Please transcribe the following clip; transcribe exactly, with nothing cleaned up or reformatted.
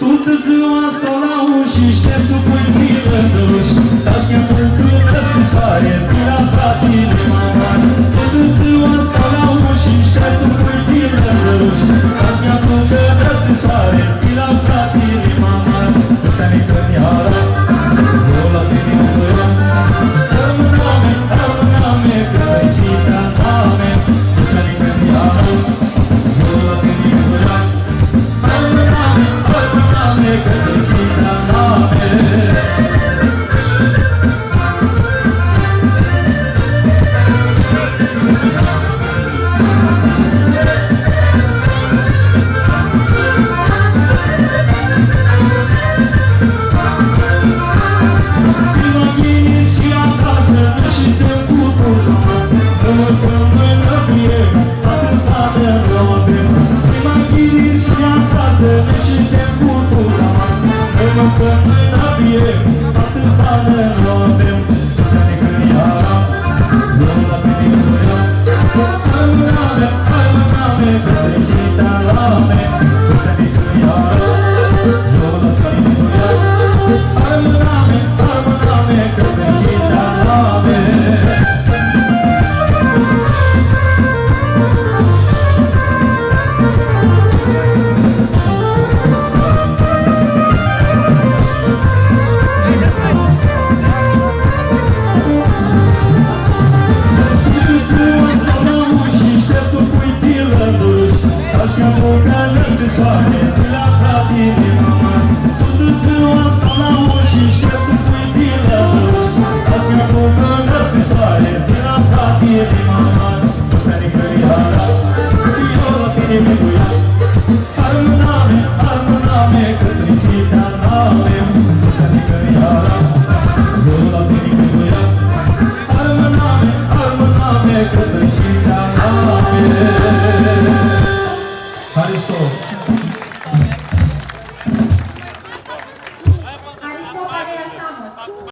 Tutã dzua stau la ushi, shteptu cu filã dush, ca s-nj-aducã unã scrisoari di la fratili ma mari. Tutã dzua stau la ushi, shteptu cu filã dush, ca s-nj-aducã unã scrisoari di la fratili ma mari. Dush-ti nicãnjara, eu la tini nu voi. Armãna-mi, armãna-mi, cã-i hita la mea. Dush-ti nicãnjara, eu la tini nu voi.